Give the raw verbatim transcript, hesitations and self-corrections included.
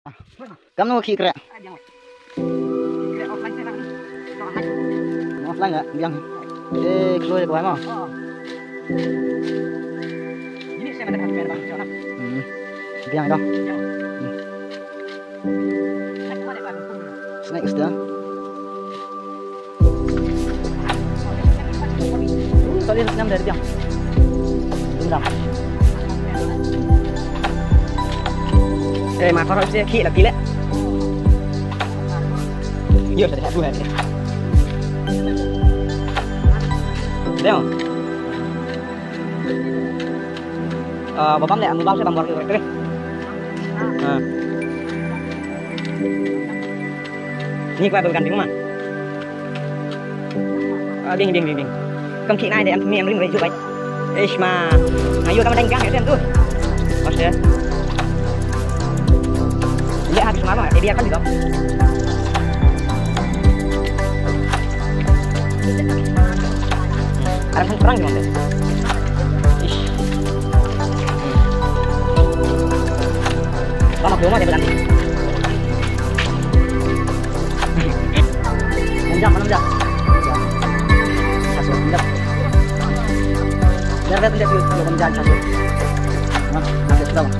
Kam no ki krek. Offline ka biang. Eh, kloi ko mo. Hmm. Biang ito. Hmm. Snake still. Tadi harus nyam dari tiang. Dendam. Eh, ma parot sih ki lagi lek. Yo, tadi aku lagi. Deo. Ah, babam lek, anu bam sih bam bor kiri. Ah. Ni kua bukan bingung mah. Ah, ding, ding, ding, ding. Kam ki nai de, em, mi em ring ring ju bai. Ish ma. Ayo kam dang gang em tu. Oke. Dia habis malam, eh, dia kan juga. Ada kan perang gimana? Ish. Lama belum ada berarti. Enam jam, enam jam. Satu jam. Biar dia tidak di enam jam satu. Nah, masih sudah.